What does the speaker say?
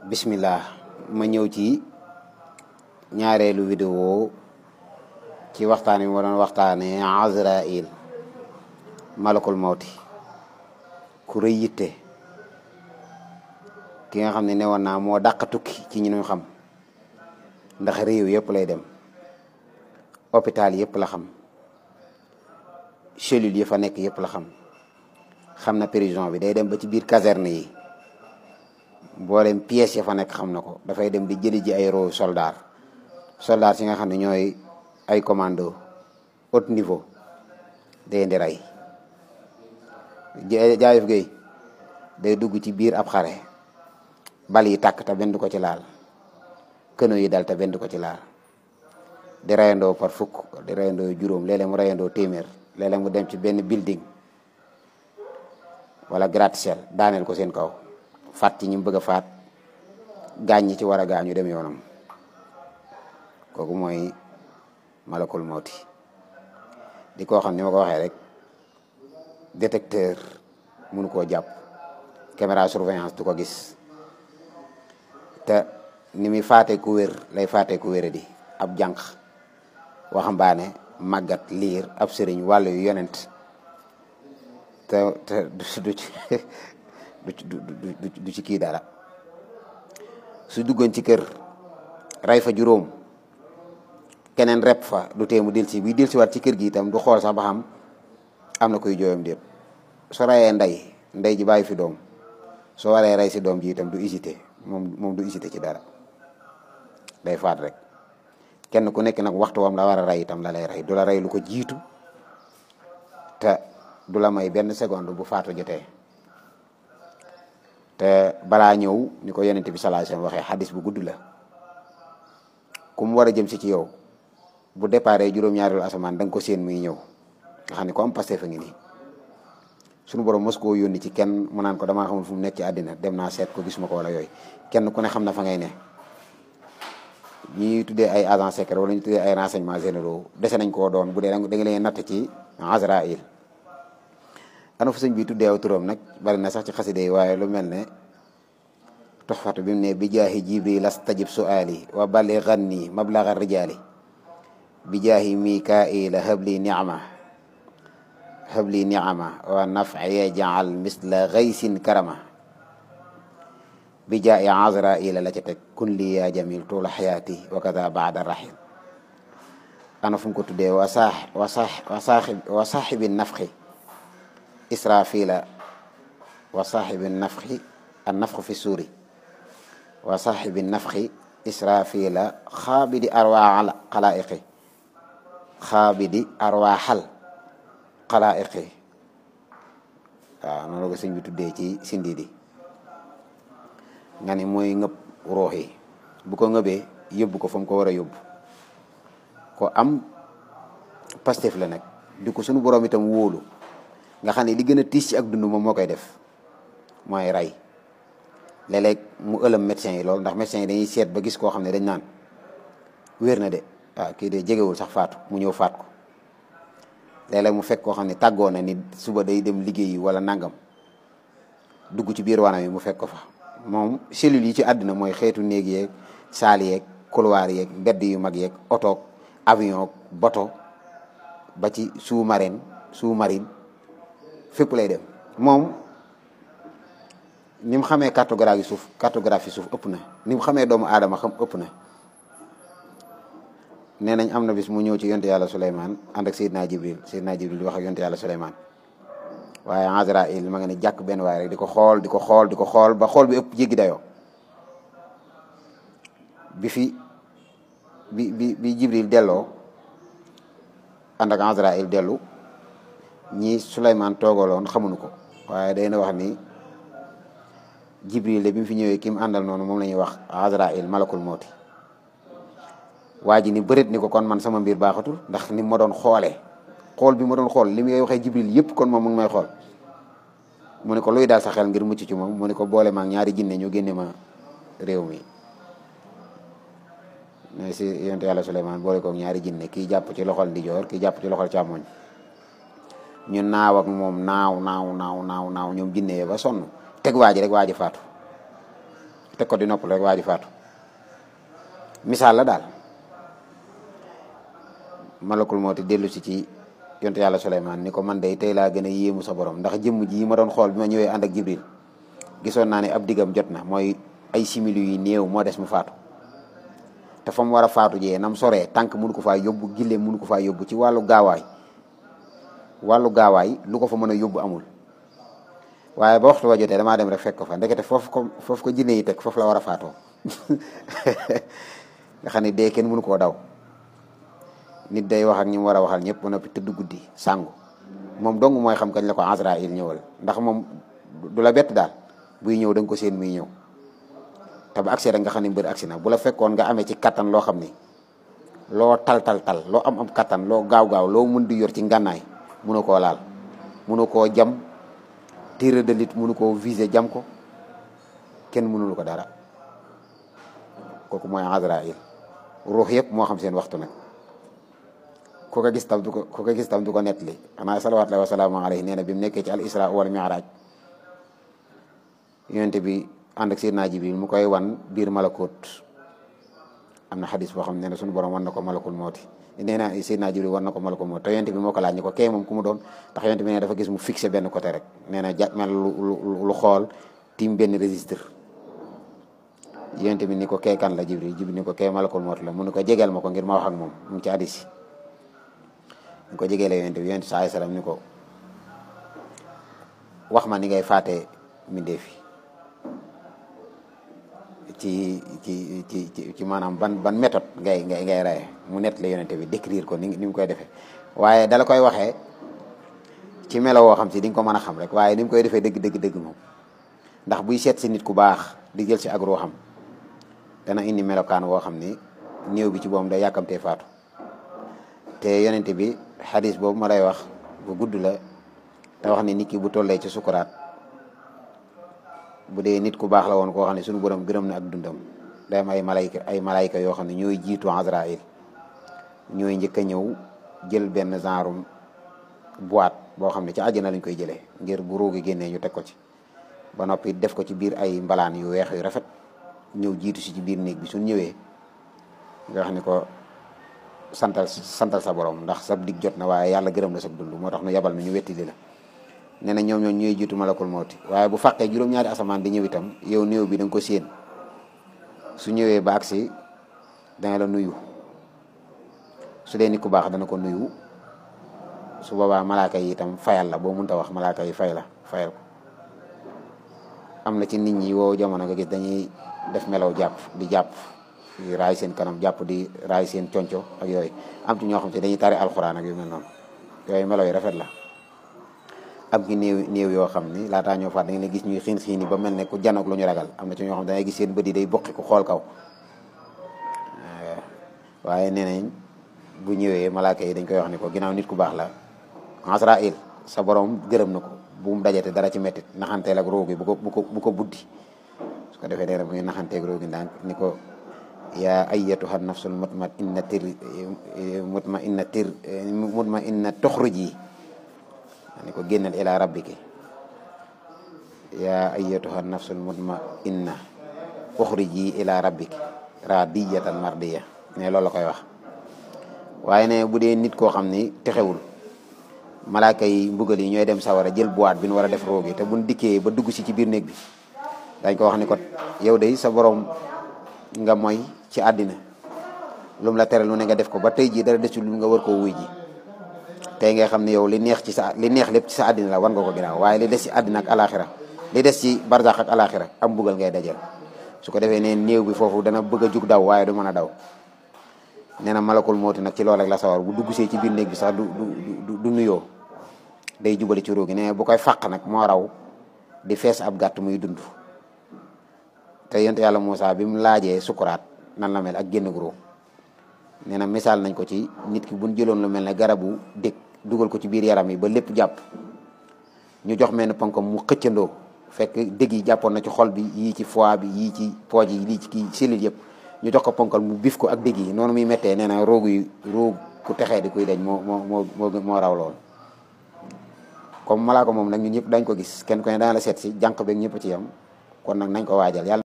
bismillah ma ñëw ci ñaareelu vidéo ci waxtaan wi ma doon waxtaanee Azraïl malakul mawti ku rëy yitte ki nga xam ne newoon naa moo dàq tukki ci ñi ñu xam ndax réew yëpp lay dem hôpital yëpp la xam cellule yi fa nekk yëpp la xam na prison bi day dem ba ci biir caserne yi mboolem pièces ya fa nekk xam na ko dafay dem di jëli ji ay roo soldat si nga xam ne ñooy ay commando haut niveau day di rey jaayef gay day dugg ci biir ab xare bal yi tàkk te benn du ko ci laal këno yi dal te benn du ko ci laal di reyandoo par fukk di reyandoo juróom léeg-léeg mu reyandoo téeméer léeg-léeg mu dem ci benn building wala gratte-ciel daaneel ko seen kaw faat ci ñi mu bëgg a faat gaañ ñi ci war a gaañu dem yoonam kooku mooy malakul mawti di koo xam ni ma ko waxee rek détecteur mënu koo jàpp caméra surveillance du ko gis te ni muy faatee ku wér lay faatee ku wére di ab jànq waxambaane màggat liir ab sëriñ wàllu yu yonent te du ci kii dara su duggoon ci kër rey fa juróom keneen rep fa du tee mu dil si buy dil si waat ci kër gi itam du xool sax ba xam am na koy jooyam déet su reyee ndey ji bàyyi fi doom soo waree rey si doom ji itam du hésité moom du hésité ci dara day faat rek kenn ku nekk nag waxtu wam la war a rey itam la lay rey du la rey lu ko jiitu te du la may benn seconde bu faatu jotee te balaa ñëw ni ko yonent bi sallallahu alayhi wasallam waxee xadis bu gudd la ku mu war a jëm si ci yow bu déparé juróom-ñaareelu asamaan da nga ko séen muy ñëw nga xam ne ko am Pastef fa ngi nii suñu borom mos koo yónni ci kenn mu naan ko damaa xamul fu mu nekk ci àddina dem naa seet ko gisuma ko wala yooyu kenn ku ne xam na fa ngay ne ñi tuddee ay agents secrets wala ñu tuddee ay renseignements généraux dese nañ koo doon bu dee da nga leen natt ci Azraïl ana fu sëñ bi tuddee aw turam nag bari na sax ci xaside yi waaye lu mel ne toxfatu bi mu ne bi jaahi jibril astajib suali wa balighanni mablagha rijali bi jaahi mikaila habli ni'ama wa naf'i yaj'al misla ghaysin karama bi jaahi Azraïl la ca teg kun li ya jamil tula hayati wa kadha ba'da rahil ana fu mu ko tuddee wa saaxibi nafxi israfila wa saaxibi nafxi an nafxu fi suuri wa saaxibi nafxi israfila xaabidi arwaaxal xalaa'iqi waaw noonu la ko sëñ bi tuddee ci Sindiidi nga ni mooy ngëb ruux yi bu ko ngëbee yóbbu ko fa mu ko war a yóbbu ko am Pastef la nag di ko sunu borom itam wóolu nga xam ne li gën a tiis ci ak dund moom moo koy def mooy rey léeg-léeg mu ëlëm médecin yi loolu ndax médecin yi dañuy seet ba gis koo xam ne dañ naan wér na de waaw kii de jegewul sax faatu mu ñëw faat ko léeg-léeg mu fekk koo xam ne tàggoo na ni suba day dem liggéeyi wala nangam dugg ci biir wanam yi mu fekk ko fa moom cellules yi ci àddina mooy xeetu néeg yeeg saal yeeg couloir yeeg mbedd yu mag yeeg otoog avion bato ba ci sous-marine fépp lay dem moom ni mu xamee cartographie suuf ëpp na ni mu xamee doomu aadama xam ëpp na nee nañ am na bis mu ñëw ci yonte yàlla Souleymane ànd ak Seydina Jibril di wax ak yonte yàlla Souleymane waaye Azraïl ma nga ne jàkk benn waaye rek di ko xool ba xool bi ëpp jéggi dayoo bi Jibril delloo ànd ak Azraïl dellu ñi Souleymane toogaloon xamuñu ko waaye day na wax ni Jibril de bi mu fi ñëwee ki mu àndal noonu moom la ñuy wax Azraïl malakul mawti waa ji ni bëreet ni ko kon man sama mbir baaxatul ndax ni ma doon xoolee xool bi ma doon xool li muy waxee Jibril yëpp kon moom mu ngi may xool mu ne ko luy daal sa xel ngir mucc ci moom mu ne ko boole ma ak ñaari jinne ñu génne ma réew mi mais si yonte yàlla Souleymane boole ko ñaari jinne kii jàpp ci loxol ndijoor kii jàpp ci loxol càmmoñ ñu naaw ak moom naaw ñoom jinne ba sonn teg waa ji rek waa ji faatu teg ko di noppal rek waa ji faatu. misaal la daal. malakul mawti dellu ci yonte yàlla Suleymaan ni ko man de tey laa gën a yéemu sa borom ndax jëmm ji ma doon xool bi ma ñëwee ànd ak Jibril gisoon naa ne ab diggam jot na mooy ay simili yu néew moo des mu faatu te fa mu war a faatu jee nam soree tànk mënu ko faa yóbbu gilleem mënu ko faa yóbbu ci wàllu gaawaay lu ko fa mën a yóbbu amul. waaye ba waxtu wa jotee damaa dem rek fekk ko fa ndekete foofu ko jinne yi teg foofu la war a faatoo nga xam ne dee kenn mënu koo daw. nit day wax ak ñi mu war a waxal ñëpp ba noppi tëdd guddi sangu moom dong mooy xam kañ la ko Azraïl ñëwal ndax moom du la bett daal buy ñëw da nga ko seen muy ñëw te ba agsi rek nga xam ne mbër agsi na bu la fekkoon nga amee ci kattan loo xam ni loo tal loo am kattan loo gaaw loo mën di yor ci ngànnaay mënu koo laal mënu koo jam tir de lutte mënu koo viser jam ko kenn mënulu ko dara kooku mooy Azraïl ruux yëpp moo xam seen waxtu nag. ku ko gis tam du ko nettali xanaa salawaatullaahi wa salaamu alayhi nee na bi mu nekkee ci al isra wal mi'raaj yonente bi ànd ak Seydina Jibril mu koy wan biir malakut am na xadis boo xam ne suñu borom wan na ko malakul mawti nee na Seydina Jibril wan na ko malakul mawti te yonente bi moo ko laaj ni ko kee moom ku mu doon ndax yonente bi nee dafa gis mu fixé benn côté rek nee na mel lu xool tim benn registre yonente bi ni ko kee kan la Jibril ni ko kee malakul mawti la mu ne ko jegeel ma ko ngir ma wax ak moom mu ngi ci hadiis ñu ko jegee la yonent bi sallallahu alayhi wasallam ni ko wax ma ni ngay faatee mbindeef ci maanaam ban méthode ngay raye mu nett la yonent bi décrire ko ni mu koy defee waaye dala koy waxee ci melo woo xam si di nga ko mën a xam rek waaye ni mu koy defee dëgg moom ndax buy seet si nit ku baax di jël si ak ruuxam dana indi melokaan woo xam ni néew bi ci boom day yàkkamtee faatu te yonent bi xadis boobu ma lay wax bu gudd la te wax ne nit ki bu tollee ci sukuraat bu dee nit ku baax la woon koo xam ne suñu borom gërëm na ak dundam day am ay malayka yoo xam ne ñooy jiitu Azraïl ñooy njëkk a ñëw jël benn genre boîte boo xam ne ci àjjana lañ koy jëlee ngir bu ruugi génnee ñu teg ko ci ba noppi def ko ci biir ay mbalaan yu weex yu rafet ñëw jiitu si ci biir néeg bi suñ ñëwee nga wax ni ko santal sa borom ndax sab dig jot na waaye yàlla gërëm la sab dund moo tax nu yabal na ñu wettili la nee na ñoom ñooy jiitu malakul mawti waaye bu fàqee juróom-ñaari asamaan di ñëw itam yow néew bi da nga ko séen su ñëwee ba agsi dana la nuyu su dee nit ku baax dana ko nuyu su boobaa malaaka yi itam fayal la boo mënta wax malaaka yi fayal ko am na ci nit ñi woo jamono nga gis dañuy def melaw di jàpp di raay seen kanam jàpp di raay seen conco ak yooyu am ci ñoo xam te dañuy tari alxuraan ak yu mel noonu yooyu melo yu rafet la am ci néew yoo xam ni laataa ñoo faat da ngeen gis ñuy xiin ba mel ne ku janoog lu ñu ragal am na ci ñoo xam ne dangay gis seen bët yi day bokki ku xool kaw waaye nee nañ bu ñëwee malaaka yi dañ koy wax ni ko ginnaaw nit ku baax la Azraïl sa borom gërëm na ko bu mu dajate dara ci mettit naxanteel ak roogi bu ko buddi su ko defee nee na bu ñu naxanteeg roogi ndànk ni ko yaa ayyatuha nafsul mutma'inna tuxruji ni ko génnal ila rabbiki yaa ayyatuha nafsul mutma'inna uxriji ila rabbiki radiyatan mardiya ne loolu la koy wax waaye ne bu dee nit koo xam ni texewul malaaka yi mbugal yi ñooy dem sawara jël boîte bi nu war a def roogi te buñ dikkee ba dugg si ci biir néeg bi dañ ko wax ni ko yow de sa borom nga mooy ci àddina lu mu la tere lu ne nga def ko ba tey jii dara desul lu nga war koo wuy ji tey nga xam ne yow li neex lépp ci sa àddina la war nga ko ginnaaw waaye li des ci àddina ak alaxira li des ci barzax ak alaxira am mbugal ngay dajal su ko defee ne néew bi foofu dana bëgg a jug daw waaye du mën a daw nee na malakul mooti nag ci loolu rek la sawar bu dugg see ci biir néeg bi sax du nuyoo day jubali ci róogi nee bu koy fàq nag moo raw di fees ab gàtt muy dund te yonent yàlla Muusaa bi mu laajee sukuraat nan la mel ak génn gu róo nee na misaal nañ ko ci nit ki buñ jëloon lu mel ne garabu dég dugal ko ci biir yaram yi ba lépp jàpp ñu jox mel ne ponkam mu xëccandoo fekk dég yi jàppoon na ci xol bi yii ci foie bi yii ci pooj yi lii ci kii cellule yëpp ñu jox ko ponkal mu bif ko ak dég yi noonu muy méttee nee na roog ku texee di kuy dañ moo raw lool comme malaaka moom nag ñun ñëpp dañ ko gis kenn ko ne dana la seet si jànq beeg ñëpp ci yam kon nag nañ ko waajal yàlla